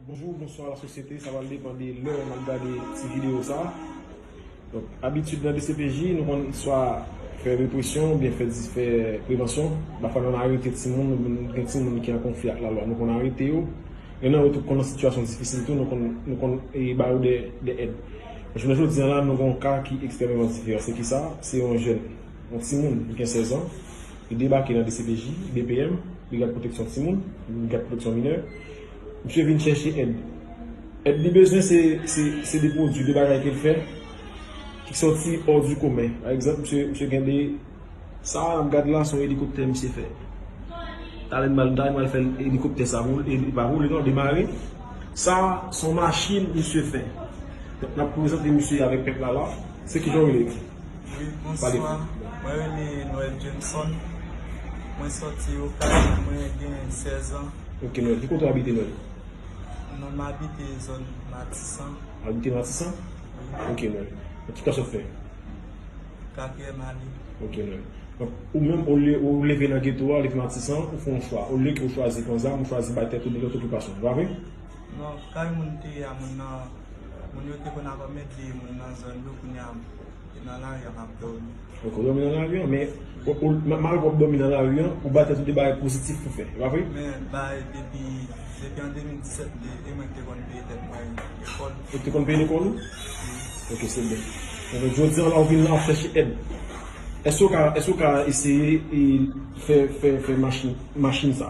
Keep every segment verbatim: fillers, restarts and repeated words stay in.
Bonjou, bonswa lasosyete, sa pral depann de lè n ap gade ti videyo sa. Donk, abitid nan D C P J, nou konn swa fè represyon oubyen fè, fè prevansyon. Pafwa, nou arete timoun, nou gen timoun ki an konfli ak lalwa, nou konn arete yo. Gen nan yo tou konn nan sitiyasyon difisil tou, nou konn, nou konn, e, ba yo de, de èd. Jounen jodi a la, nou gen yon ka ki ekstrèmeman diferan. Se kisa? Se yon jèn, yon timoun ki gen sèz an, li debake nan D C P J, D P M, Brigad Pwoteksyon Timoun, Brigad Pwoteksyon Minè. Misye vin chèche èd. Èd li bezwen, se, se, se de pwodui, de bagay ke l fè, ki sòti hors du commun. Pa egzanp, misye, misye gen de, sa a n ap gad la, se yon elikoptè misye fè. Talè m al, talè m al fè elikoptè sa woule, e li pa woule non, demare. Sa a, se yon machin misye fè. Donk, n ap prezante misye avèk pèp la la. Se kijan w rele? Wi, pale. Bonswa. Mwen rele Noël Jameson. Mwen sòti Okay, mwen gen sèz an. Ok, Noël. Ki kote w abite, Noël? Non, m abite zòn Matisan. Abite Matisan? Wi. Ok, Noël. Ki klas w ap fè? Katriyèm ane. Ok, Noël. Donk, ou menm, ou le-, ou leve nan geto a, leve Matisan, ou fè yon chwa. Olye ke ou chwazi pran zam, ou chwazi bay tèt ou de lòt okipasyon. Pa vre? Non, kay moun te ye a, moun nan, moun yo te konn ap anmède moun nan zòn yo, kounye a, e nan lari a m ap dòmi. Ok, ou dòmi nan lari a, men, ou, ou, ma-, malgre w ap dòmi nan lari a, ou ba tèt ou de bagay pozitif pou fè, e pa vre? Men, bay, depi, depi an de mil disèt, de, e mwen ki te konn peye tèt mwen lekòl. Ou te konn peye lekòl ou? Wi. Ok, se byen. Donk, jodi a la, ou vin la, w ap chèche èd. Èske w ka, èske w ka eseye, e, fè, fè, fè machin, machin sa?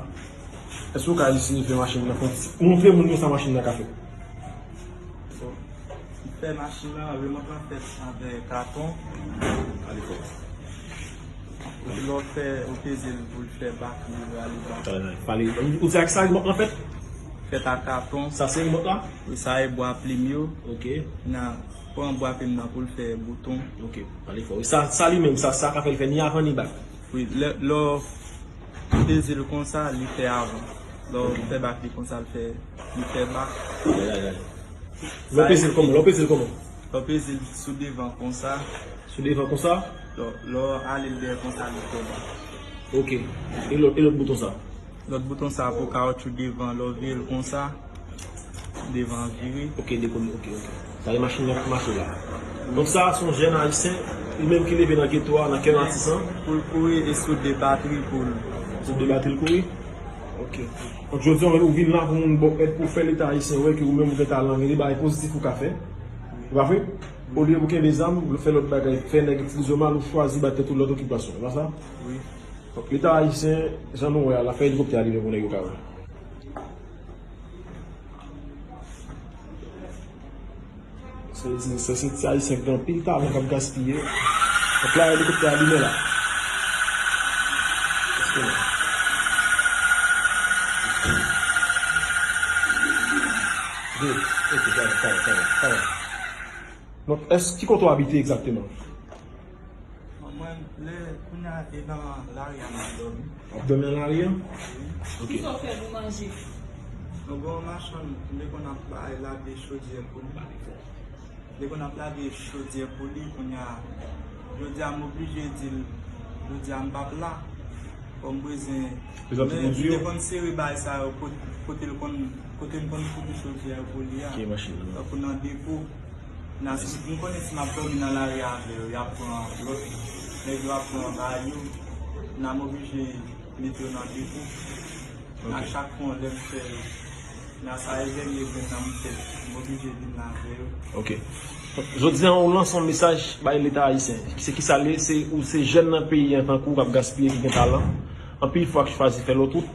Èske w ka eseye fè machin nan fè yon ti, montre moun yo sa machin nan ka fè? Bon, fè machin nan, remòt lan fèt avèk katon. Ale fò. Lè w fè, ou peze l pou l fè bak, li rale bak. Pale, pale. Ou di ak sa remòt lan fèt? Fèt ak katon. Sa se remòt la? E sa e bwa plim yo. Ok. Nan pran bwa plim nan pou l fè bouton. Ok, pale fò. Sa, sa li menm, sa, sa ka fè l fè ni avan ni bak. Wi, lè, lè w peze l konsa, li fè avan. Lè w fè bak li konsa, l fè, li fè bak. Ay, ay, ay. Lè w peze l kòman? Lè w peze l kòman? Lè w peze l sou devan konsa. Sou devan konsa? Lè, lè w ale l dèyè konsa, li fè bak. Ok. E lòt, e lòt bouton sa? Lòt bouton sa pou kawotchou devan, lè w vire l konsa, devan an vire. Ok, dekoule, ok, ok. Sa e machin nan k ap mache la. Donk sa a se yon jèn ayisyen, li menm ki leve nan geto a, nan kè Matisan. Pou l kouri e sou de batri pou l. Sou de batri l kouri? Ok. Donk jodi a ou vin la pou moun ba w èd pou fè Leta ayisyen wè ke ou menm ou gen talan, gen de bagay pozitif ou ka fè. E pa vre? Olye pou kenbe zam, ou fè lòt bagay, fè nèg itilize w mal, ou chwazi ba tèt ou lòt okipasyon. E pa sa? Wi. Donk, Leta ayisyen, jan nou wè a, l ap fè elikoptè a li menm pou nèg yo ka wè. Se, se, se, se ti ayisyen ki gen anpil talan k ap gaspiye. Donk, la, elikoptè a limen la. Donk, èske, ki kote w abite egzakteman? Bon, mwen, lè, kounye a, e nan lari a m ap dòmi. W ap dòmi nan lari a? Wi. Ok. Kisa w fè pou manje? Mwen gen yon machann, m te konn ap bay lave chodyè pou li. M te konn ap lave chodyè pou li, kounye a, jodi a, m oblije di l, jodi a, m p ap la. Fò m bezwen, men, m te konn sere bagay sa yo, kot-, kote l konn, kote m konn fout chodyè yo pou li a. Tankou nan depo. Nan, si, m konnen si m ap dòmi nan lari avè yo, y ap pran lòt, nèg yo ap pran bagay yo, nan m oblije mete yo nan depo. Nan chak fwa lè m fè, nan sa e dènye grenn nan m fè, m oblije vin la avè yo. Ok. Jodi a, ou lanse yon mesaj bay Leta ayisyen. Se kisa l ye? Se, ou se jèn nan peyi a tankou w k ap gaspiye, ki gen talan. Anpil fwa k chwazi fè lòt wout,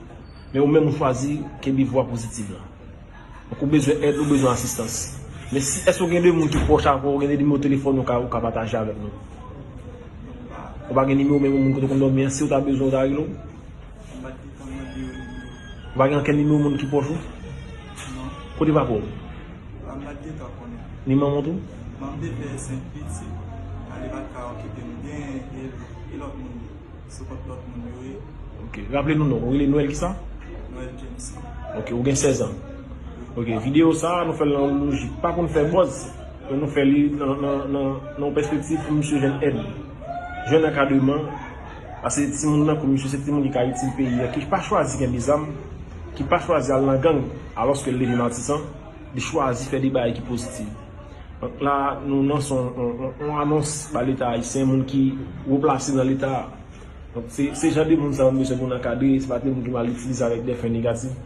men ou menm ou chwazi kenbe vwa pozitiv la. Donk, ou bezwen èd, ou bezwen asistans. Men si, èske w gen de moun ki pwòch avè w, ou gen de nimewo telefòn ou ka, ou ka pataje avèk nou? Ou pa gen nimewo menm moun kote w konn dòmi an, si w ta bezwen, ou ta rele w? Ou pa gen ankenn nimewo moun ki pwòch ou? Kote papa w? Ni manman w tou? Manman m te fè senk pitit, ale pa t ka okipe m. Gen e, e lòt moun. Sou kont lòt moun yo ye. Ok. Raple nou non. Ou rele Noël kisa? Noël James. Ok. Ou gen sèz an. Ok. Videyo sa a, nou fè l nan yon lojik. Pa konn fè buzz. Men nou fè li nan, nan, nan, nan yon pèspektiv pou misye jwenn èd. Jwenn ankadreman. Paske timoun nan, kou misye se timoun ki ka itil peyi a, ki pa chwazi kenbe zam. ki pa chwazi al nan gang, alòske l leve Matisan, li chwazi fè de bagay ki pozitiv. Donk la, nou lanse yon, yon, yon, yon anons ba Leta ayisyen, moun ki wo plase nan Leta a. Donk se, se jan de moun sa yo nou bezwen pou n ankadre, se pa de moun ki mal itilize avèk de fen negatif.